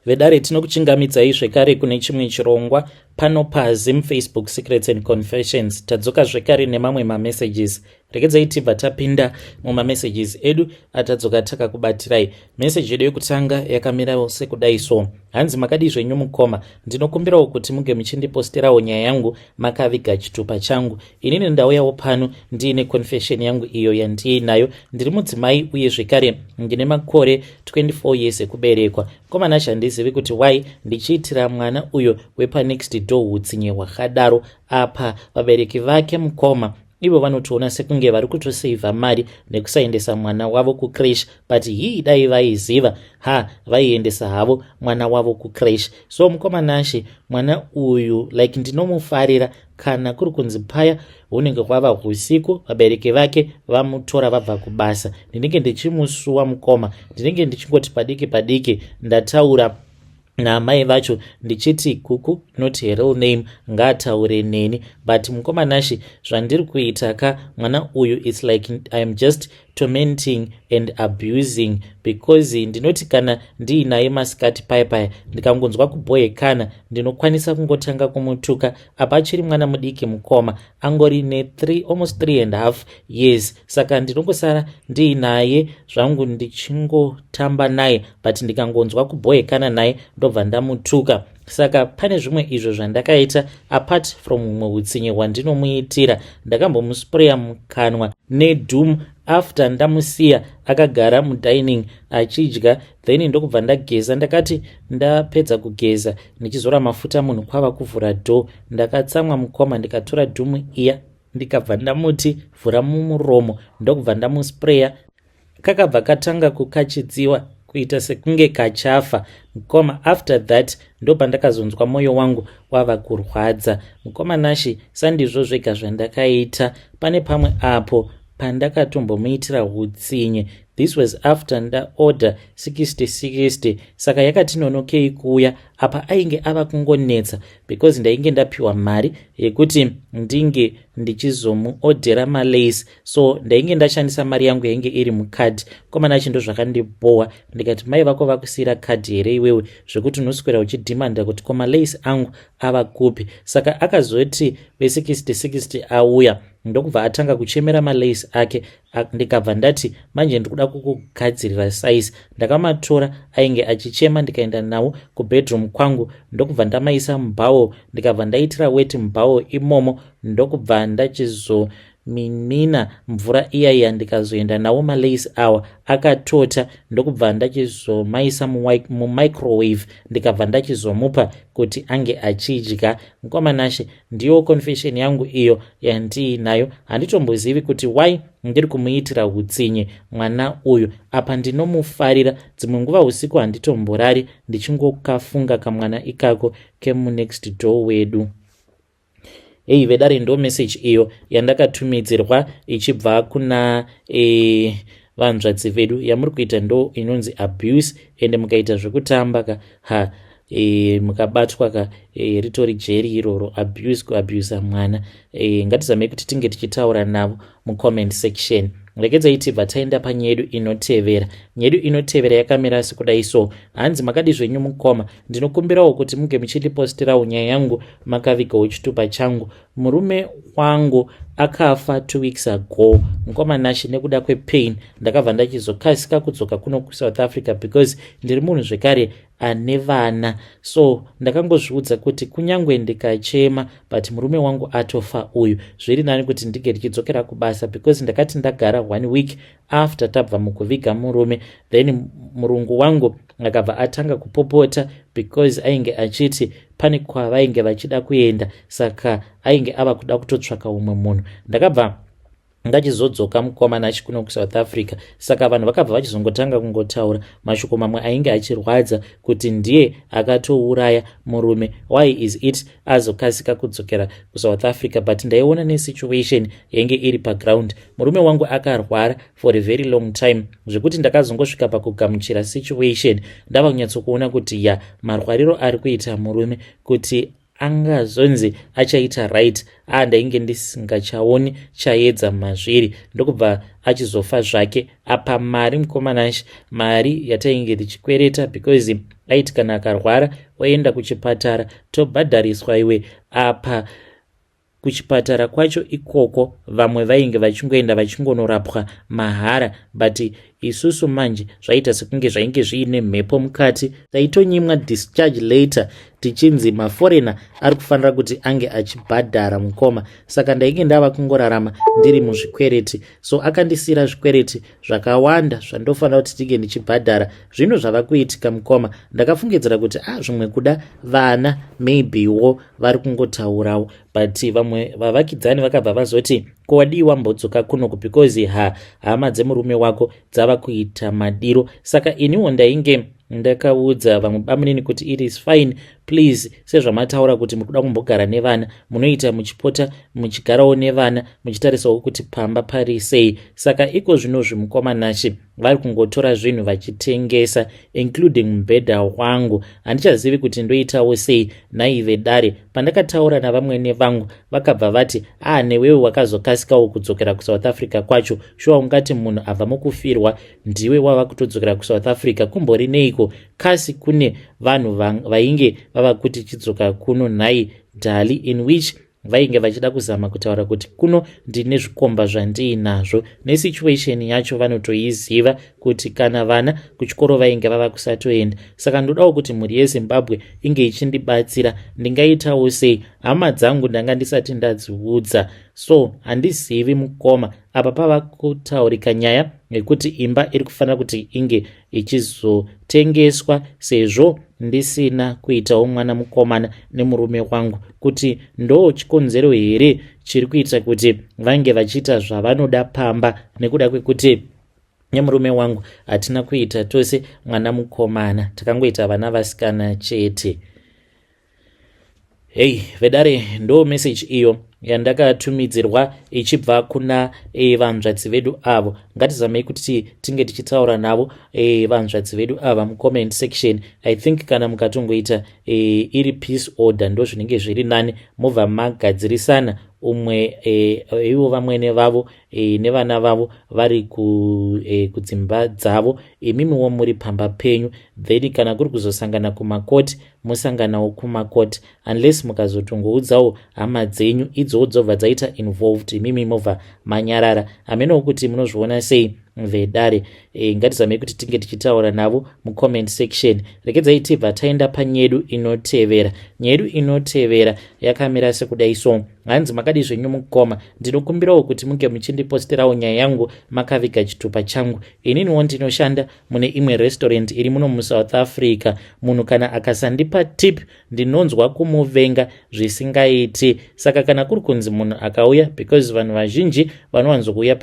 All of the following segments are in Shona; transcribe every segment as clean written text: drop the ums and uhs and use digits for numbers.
Vedare, tinokuchingamidzai zvekare kune chimwe chirongwa pano paZim Facebook Secrets and Confessions. Tadzoka zvekare nemamwe mamessages. Regedzai tibva tapinda mumamessages edu atadzoka takakubatirai. Meseji yedu yekutanga yakamirawo sekudai so. Hanzi, "Makadii zvenyu mukoma? Ndinokumbirawo kuti muge muchindiposterawo nyaya yangu makaviga chitupa changu. Inini ndauyawo pano ndiine confession yangu iyo yandiinayo. Ndiri mudzimai uye zvekare ndine makore 24 years ekuberekwa. Komana, handizivi kuti why ndichiitira mwana uyo wepanext door utsinye hwakadaro. Apa vabereki vake, mukoma, ivo vanotoona sekunge vari kutoseivha mari nekusaendesa mwana wavo kucreche, but hii, dai vaiziva ha, vaiendesa havo mwana wavo kucreche. So mukoma Nashe, mwana uyu, like, ndinomufarira. Kana kuri kunzi paya hunenge hwava usiku, vabereki vake vamutora vabva kubasa, ndinenge ndichimusuwa mukoma. Ndinenge ndichingoti padiki padiki ndataura naamai vacho ndichiti Kuku, not her real name, ngaataure neni. But mukoma Nashe, zvandiri kuita ka mwana uyu, it's like I am just tormenting and abusing, because ndinoti kana ndiinaye masikati paya paya, ndikangonzwa kubhohekana, ndinokwanisa kungotanga kumutuka. Apa achiri mwana mudiki mukoma, angori ne3, almost 3 and half years. Saka ndinongosara ndiinaye zvangu ndichingotamba naye, but ndikangonzwa kubhohekana naye, ndobva ndamutuka. Saka pane zvimwe izvo zvandakaita apart from humwe utsinye hwandinomuitira. Ndakambomuspreya mukanwa neDoom after ndamusiya akagara mudining achidya, then ndokubva ndageza. Ndakati ndapedza kugeza, ndichizora mafuta, munhu kwava kuvhura door. Ndakatsamwa mukoma, ndikatora Doom iya, ndikabva ndamuti, 'Vhura mumuromo,' ndokubva ndamuspreya. Kakabva katanga kukachidziwa kuita sekunge kachafa mukoma. After that ndopandakazonzwa mwoyo wangu wava kurwadza. Mukoma Nashe, sandizvo zvega zvandakaita. Pane pamwe apo pandakatombomuitira utsinye. This was after ndaorder 6060, saka yakati nonokei kuuya. Apa ainge ava kungonetsa because ndainge ndapiwa mari yekuti ndinge ndichizomuodhera malace, so ndainge ndashandisa mari yangu yainge iri mukadhi. Komana, chindo zvakandibhowa. Ndikati, 'Mai vako vakusiyira kadhi here iwewe, zvekuti unoswera uchidhimanda kuti ko malace angu ava kupi?' Saka akazoti ve6060 auya, ndokubva atanga kuchemera malace ake. Ndikabva ndati, 'Manje ndikuda kukugadzirira size.' Ndakamatora ainge achichema, ndikaenda nawo kubedroom kwangu, ndokubva ndamaisa mubowl, ndikabva ndaitira weti mubowl imomo, ndokubva ndachizomimina mvura iyaiya. Ndikazoenda nawo malace awa akatota, ndokubva ndachizomaisa mumicrowave, ndikabva ndachizomupa kuti ange achidya. Mukoma Nashe, ndiyo confession yangu iyo yandiinayo. Handitombozivi kuti why ndiri kumuitira utsinye mwana uyu. Apa ndinomufarira. Dzimwe nguva usiku handitomborari ndichingokafunga kamwana ikako kemunext door wedu." Hei vedare, ndo message iyo yandakatumidzirwa ichibva kuna vanzvadzi vedu. Yamuri kuita ndo inonzi abuse, ende mukaita zvekutamba ka, ha, mukabatwa ka, ritori jeri iroro. Abuse, kuabusa mwana. Ngatizamei kuti tinge tichitaura navo mucomment section. Regedzai tibva taenda panyaya yedu inotevera. Nyaya yedu inotevera yakamira sekudai so. Hanzi, "Makadi zvenyu mukoma? Ndinokumbirawo kuti muge muchindipostirawo nyaya yangu makavigawo chitupa changu. Murume wangu akafa 2 weeks ago mukoma Nashe. Nekuda kwepain ndakabva ndachizokasika kudzoka kuno kuSouth Africa because ndiri munhu zvekare ane vana. So ndakangozviudza kuti kunyange ndikachema, but murume wangu atofa uyu, zviri nani kuti ndinge ndichidzokera kubasa, because ndakati ndagara one week after tabva mukuviga murume, then murungu wangu akabva atanga kupopota because ainge achiti pane kwavainge vachida kuenda, saka ainge ava kuda kutotsvaka umwe munhu. Ndakabva ngachizodzoka mukomana achikuno kuSouth Africa, saka vanhu vakabva vachizongotanga kungotaura mashoko mamwe ainge achirwadza kuti ndiye akatouraya murume. Why is it azokasika kudzokera kuSouth Africa? But ndaiona nesituation yainge iri paground. Murume wangu akarwara for a very long time, zvekuti ndakazongosvika pakugamuchira situation, ndava kunyatsokuona kuti ya, marwariro ari kuita murume kuti Angazonzi achaita right? A, ndainge ndisingachaoni chaedza mazviri, ndokubva achizofa zvake. Apa mari, mukomanashi, mari yatainge tichikwereta, because aiti kana akarwara oenda kuchipatara tobhadhariswa iwe. Apa kuchipatara kwacho ikoko vamwe vainge vachingoenda vachingonorapwa mahara, but isusu manje zvaita sekunge zvainge zviine mhepo mukati. Taitonyimwa discharge later tichinzi maforeigner ari kufanira kuti ange achibhadhara, mukoma. Saka ndainge ndava kungorarama ndiri muzvikwereti. So akandisiyira zvikwereti zvakawanda zvandofanira kuti tinge ndichibhadhara. Zvino zvava kuitika, mukoma, ndakafungidzira kuti a ah, zvimwe kuda vana maybewo vari kungotaurawo, but vamwe vavakidzani vakabva vazoti, "Ko wadii wambodzoka kunoku? Because ha, hama dzemurume wako dzava kuita madiro." Saka iniwo ndainge ndakaudza vamwe bamunini kuti, "It is fine, please, sezvamataura kuti muri kuda kumbogara nevana, munoita muchipota muchigarawo nevana, muchitarisawo kuti pamba pari sei." Saka iko zvino zvimukomanashi vari kungotora zvinhu vachitengesa, including mubhedha wangu. Handichazivi kuti ndoitawo sei naive dare. Pandakataura navamwene vangu, vakabva vati, "A, ah, newewe wakazokasikawo kudzokera kuSouth Africa kwacho. Shuwa ungati munhu abva mukufirwa ndiwe wava kutodzokera kuSouth Africa? Kumbori neiko? Kasi kune vanhu vainge vava kuti chidzoka kuno nhai dhali?" In which vainge vachida kuzama kutaura kuti kuno ndine zvikomba zvandiinazvo. Nesituation yacho vanotoiziva kuti kana vana kuchikoro vainge vava kusatoenda. Saka ndodawo kuti mhuri yeZimbabwe inge ichindibatsira. Ndingaitawo sei? Hama dzangu ndanga ndisati ndadziudza, so handizivi, mukoma. Apa pava kutaurika nyaya yekuti imba iri kufanira kuti inge ichizotengeswa, sezvo ndisina kuitawo mwana mukomana nemurume wangu, kuti ndo chikonzero here chiri kuita kuti vange vachiita zvavanoda pamba, nekuda kwekuti nemurume wangu hatina kuita tose mwana mukomana, takangoita vana vasikana chete. Hei vedare, ndo message iyo yandakatumidzirwa ichibva kuna vanzvadzi vedu avo. Ngatizamei kuti tinge tichitaura navo vanzvadzi vedu ava mucomment section. I think kana mukatongoita iri peace order, ndo zvinenge zviri nani, mobva magadzirisana umwe ivo vamwene vavo nevana vavo vari kudzimba dzavo, imimiwo muri pamba penyu. Then kana kuri kuzosangana kumakoti, musanganawo kumakoti, unless mukazotongoudzawo hama dzenyu, idzowo dzobva dzaita involved, imimi mobva manyarara. Hamenawo kuti munozviona sei, vedare. Ngatizamei kuti tinge tichitaura navo mucomment section. Rekedzai tibva taenda panyedu inotevera. Nyedu inotevera yakamira sekudai so. Hanzi, "Makadi zvenyu mukoma? Ndinokumbirawo kuti munge muchindiposterawo nyaya yangu makaviga chitupa changu. Ininiwo ndinoshanda mune imwe restaurant iri muno muSouth Africa. Munhu kana akasandipa tip, ndinonzwa kumuvenga zvisingaiti. Saka kana kuri kunzi munhu akauya, because vanhu vazhinji vanowanzokuuya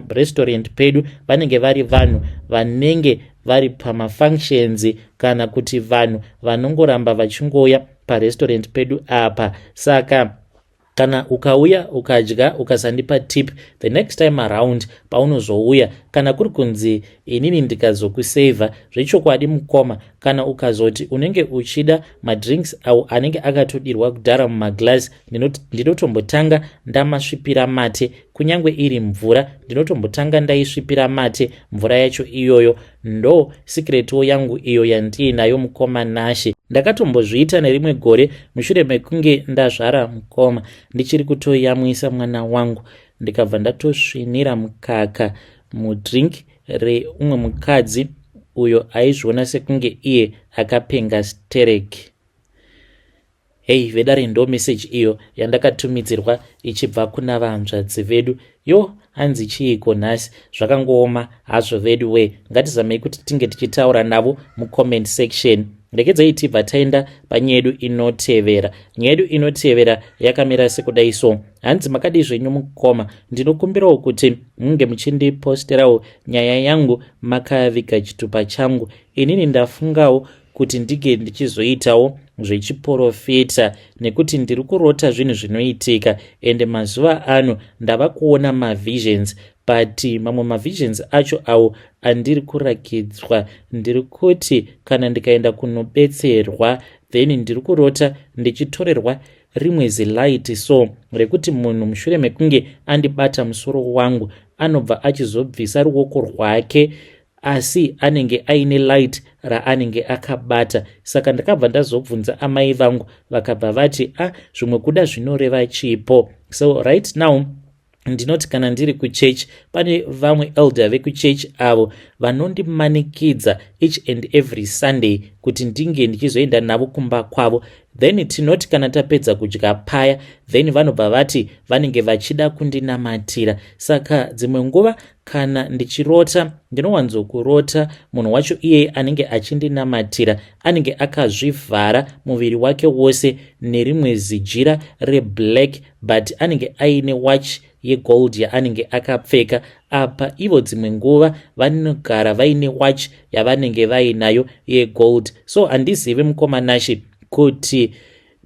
parestaurant pedu vanenge vari vanhu vanenge vari pamafunctions, kana kuti vanhu vanongoramba vachingouya parestaurant pedu apa. Saka kana ukauya ukadya ukasandipa tip, the next time around paunozouya, kana kuri kunzi inini ndikazokusevha zvechokwadi, mukoma, kana ukazoti unenge uchida madrinks awo anenge akatodirwa kudhara mumaglass, ndinotombotanga ndamasvipira mate. Kunyange iri mvura, ndinotombotanga ndaisvipira mate mvura yacho iyoyo. Ndo secretwo yangu iyo yandiinayo, mukoma Nashe. Ndakatombozviita nerimwe gore mushure mekunge ndazvara, mukoma. Ndichiri kutoyamwisa mwana wangu, ndikabva ndatosvinira mukaka mudrink reumwe mukadzi uyo aizviona sekunge iye akapenga stereki." Hei vedare, ndo meseji iyo yandakatumidzirwa ichibva kuna vanzvadzi vedu. Yo, hanzi chiiko nhasi? Zvakangooma hazvo vedu we. Ngatizamei kuti tinge tichitaura navo mucomment section. Rekedzai tibva taenda panyaya yedu inotevera. Nyaya yedu inotevera yakamira sekudai so. Hanzi, "Makadi zvenyu mukoma? Ndinokumbirawo kuti munge muchindiposterawo nyaya yangu makaviga chitupa changu. Inini ndafungawo kuti ndinge ndichizoitawo zvechiprofita, nekuti ndiri kurota zvinhu zvinoitika, ende mazuva ano ndava kuona mavisions. But mamwe mavisions acho awo andiri kurakidzwa, ndiri kuti kana ndikaenda kunobetserwa, then ndiri kurota ndichitorerwa rimwe zilight so rekuti munhu mushure mekunge andibata musoro wangu anobva achizobvisa ruoko rwake, asi anenge aine light raanenge akabata. Saka ndakabva ndazobvunza amai vangu, vakabva vati, "A ah, zvimwe kuda zvinoreva chipo." So right now ndinoti kana ndiri kuchechi, pane vamwe elder vekuchechi avo vanondimanikidza each and every Sunday kuti ndinge ndichizoenda navo kumba kwavo. Then tinoti kana tapedza kudya paya, then vanobva vati vanenge vachida kundinamatira. Saka dzimwe nguva kana ndichirota, ndinowanzokurota munhu wacho iyeye anenge achindinamatira anenge akazvivhara muviri wake wose nerimwe zijira reblack, but anenge aine watch yegold yaanenge akapfeka. Apa ivo dzimwe nguva vanogara vaine watch yavanenge vainayo yegold. So handizivi, mukoma Nashe, kuti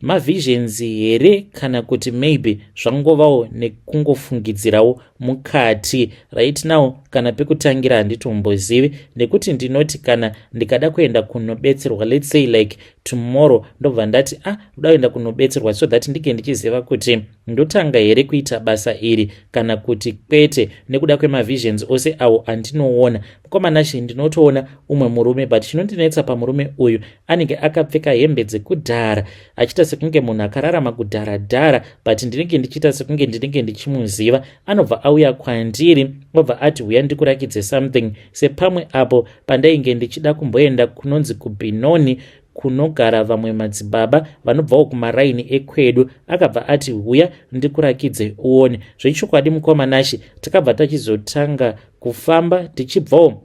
mavisions here kana kuti maybe zvangovawo nekungofungidzirawo mukati. Right now kana pekutangira handitombozivi, nekuti ndinoti kana ndikada kuenda kunobetserwa, let's say like tomorrow, ndobva ndati, "Ah, ndoda kuenda kunobetserwa," so that ndinge ndichiziva kuti ndotanga here kuita basa iri kana kuti kwete, nekuda kwemavisions ose awo andinoona. Mukoma Nashe, ndinotoona umwe murume, but chinondinetsa pamurume uyu, anenge akapfeka hembe dzekudhara, achiita sekunge munhu akararama kudhara dhara, but ndinenge ndichiita sekunge ndinenge ndichimuziva. Anobva auya kwandiri, obva ati, "Uya ndikurakidze something." Sepamwe apo pandainge ndichida kumboenda kunonzi kuBenoni, kunogara vamwe madzibaba vanobvawo kumaraini ekwedu, akabva ati, "Huya ndikurakidze uone." Zvechokwadi, mukoma Nashe, takabva tachizotanga kufamba tichibvawo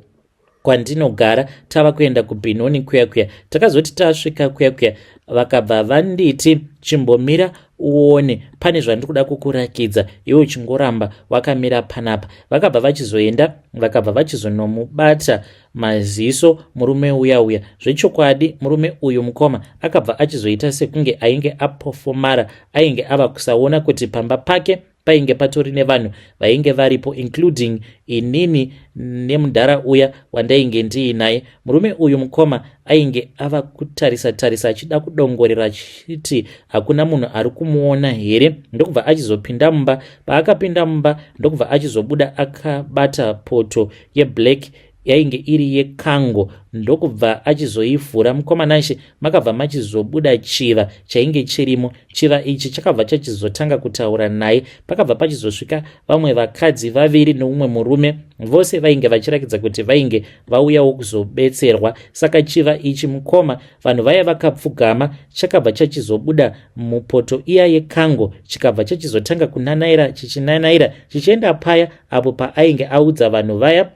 kwandinogara tava kuenda kuBenoni kuya kuya. Takazoti tasvika kuya kuya, vakabva vanditi, "Chimbomira uone, pane zvandiri kuda kukurakidza, iwe uchingoramba wakamira panapa." Vakabva vachizoenda, vakabva vachizonomubata maziso murume uya uya. Zvechokwadi murume uyu, mukoma, akabva achizoita sekunge ainge apofomara, ainge ava kusaona kuti pamba pake painge patori nevanhu vainge varipo, including inini nemudhara uya wandainge ndiinaye. Murume uyu, mukoma, ainge ava kutarisa tarisa achida kudongorera, achiti hakuna munhu ari kumuona here, ndokubva achizopinda mumba. Paakapinda mumba, ndokubva achizobuda akabata poto yeblack yainge iri yekango, ndokubva achizoivhura. Mukoma Nashe, makabva machizobuda chiva chainge chirimo. Chiva ichi chakabva chachizotanga kutaura naye. Pakabva pachizosvika vamwe vakadzi vaviri neumwe murume, vose vainge vachirakidza kuti vainge vauyawo kuzobetserwa. Saka chiva ichi, mukoma, vanhu vaya vakapfugama, chakabva chachizobuda mupoto iya yekango, chikabva chachizotanga kunanaira, chichinanaira chichienda paya apo paainge audza vanhu vaya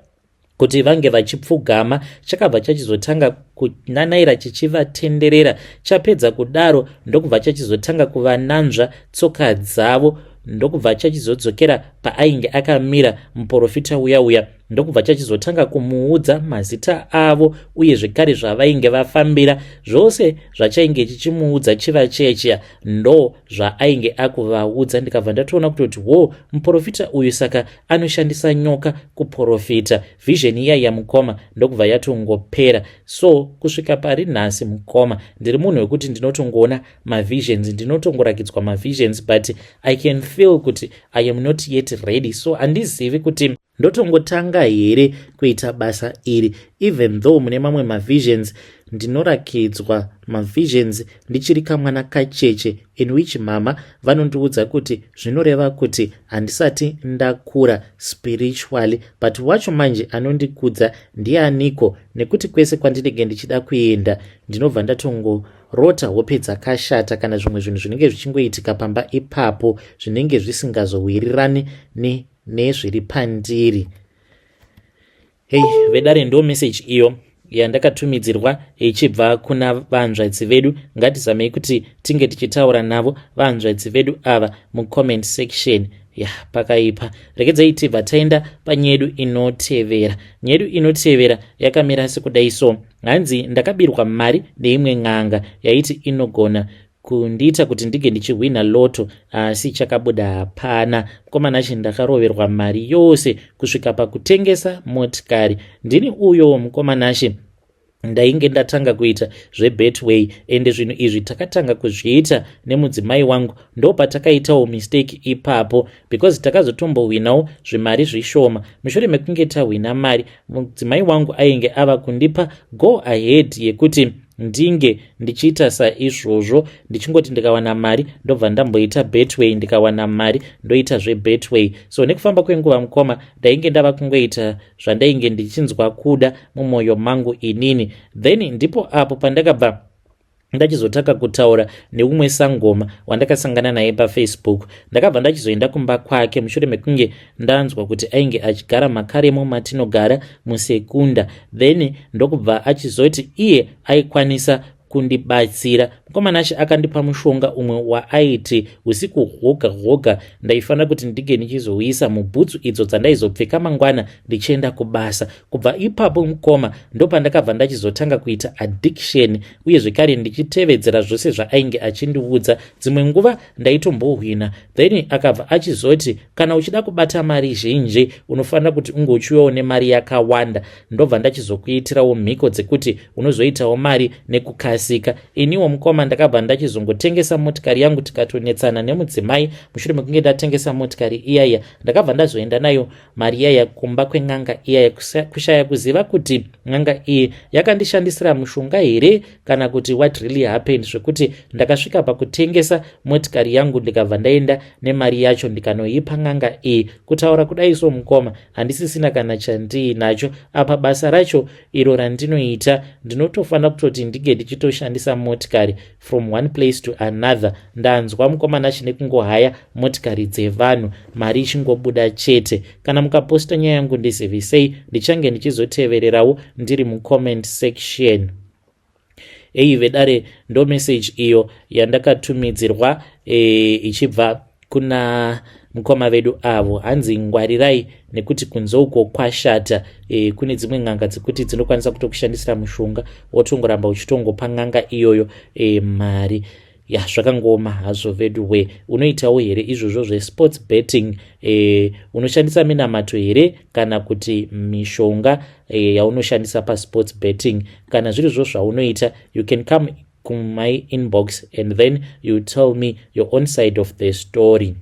kuti vange vachipfugama. Chakabva chachizotanga kunanaira chichivatenderera. Chapedza kudaro, ndokubva chachizotanga kuvananzva tsoka dzavo, ndokubva chachizodzokera paainge akamira muprofita uya uya, ndokubva chachizotanga kumuudza mazita avo uye zvekare zvavainge vafambira. Zvose zvachainge chichimuudza chiva chechiya ndo zvaainge akuvaudza. Ndikabva ndatoona kutoti, wo, muprofita uyu saka anoshandisa nyoka kuprofita. Vision iya yamukoma ndokubva yatongopera. So kusvika pari nhasi, mukoma, ndiri munhu wekuti ndinotongoona mavisions, ndinotongorakidzwa mavisions, but I can feel kuti I am not yet ready. So handizivi kuti ndotongotanga here kuita basa iri, even though mune mamwe mavisions ndinorakidzwa mavisions ndichiri kamwana kacheche, in which mama vanondiudza kuti zvinoreva kuti handisati ndakura spiritually. But wacho manje anondikudza ndianiko? Nekuti kwese kwandinenge ndichida kuenda, ndinobva ndatongorota hope dzakashata kana zvimwe zvinhu zvinenge zvichingoitika pamba ipapo zvinenge zvisingazowirirani nezviri pandiri. Hei, vedare, ndo message iyo yandakatumidzirwa ichibva kuna vanzvadzi vedu. Ngatizamei kuti tinge tichitaura navo vanzvadzi vedu ava mucomment section. Ya, pakaipa. Rekedzai tibva taenda panyedu inotevera. Nyedu inotevera yakamira sekudai so. Hanzi, "Ndakabirwa mari neimwe n'anga yaiti inogona Kundiita kuti ndinge ndichihwina lotto, asi chakabuda hapana. Mukoma Nashe, ndakaroverwa mari yose kusvika pakutengesa motikari. Ndini uyo, mukoma Nashe, ndainge ndatanga kuita zveBetway, ende zvinhu izvi takatanga kuzviita nemudzimai wangu. Ndo patakaitawo mistake ipapo, because takazotombohwinawo zvimari zvishoma. Mushure mekunge tahwina mari, mudzimai wangu ainge ava kundipa go ahead yekuti ndinge ndichiita saizvozvo, ndichingoti ndikawana mari ndobva ndamboita Betway, ndikawana mari ndoita zveBetway. So nekufamba kwenguva, mukoma, ndainge ndava kungoita zvandainge ndichinzwa kuda mumwoyo mangu inini. Then ndipo apo pandakabva ndachizotanga kutaura neumwe sangoma wandakasangana naye paFacebook. Ndakabva ndachizoenda kumba kwake mushure mekunge ndanzwa kuti ainge achigara makaremo matinogara muSekunda. Then ndokubva achizoti iye aikwanisa kundibatsira. Mukoma Nashe, akandipa mushonga umwe waaiti usiku hwoga hwoga ndaifanira kuti ndinge ndichizouyisa mubhutsu idzo dzandaizopfeka mangwana ndichienda kubasa. Kubva ipapo, mukoma, ndopandakabva ndachizotanga kuita addiction, uye zvekare ndichitevedzera zvose zvaainge achindiudza. Dzimwe nguva ndaitombohwina. Then akabva achizoti kana uchida kubata mari zhinji, unofanira kuti unge uchiuyawo nemari yakawanda, ndobva ndachizokuitirawo mhiko dzekuti unozoitawo mari nekukasika. Iniwo, mukoma, ndakabva ndachizongotengesa motikari yangu, tikatonetsana nemudzimai. Mushure mekunge ndatengesa motikari iyaiya, ndakabva ndazoenda nayo mari iyaya kumba kwen'anga iyaya, kushaya kuziva kuti n'anga iyi yakandishandisira mushonga here kana kuti what really happened, zvekuti ndakasvika pakutengesa motikari yangu, ndikabva ndaenda nemari yacho ndikanoipa n'anga iyi. Kutaura kudai so, mukoma, handisisina kana chandiinacho apa. Basa racho iro randinoita, ndinotofanira kutoti ndinge ndichitoshandisa motikari from one place to another. Ndanzwa, mukoma Nashe, nekungohaya motikari dzevanhu, mari ichingobuda chete. Kana mukaposta nyaya yangu, ndizivisei, ndichange ndichizotevererawo ndiri mucomment section. Ei vedare, ndo message iyo yandakatumidzirwa ichibva kuna mukoma vedu avo. Hanzi ngwarirai nekuti kunze uko kwashata. Kune dzimwe n'anga dzekuti dzinokwanisa kutokushandisira mushonga, wotongoramba uchitongopa n'anga iyoyo mari ya. Zvakangoma hazvo vedu we. Unoitawo here izvozvo zvesports betting? Unoshandisa minamato here kana kuti mishonga yaunoshandisa pasports betting? Kana zviri zvo zvaunoita, you can come kumy inbox and then you tell me your own side of the story.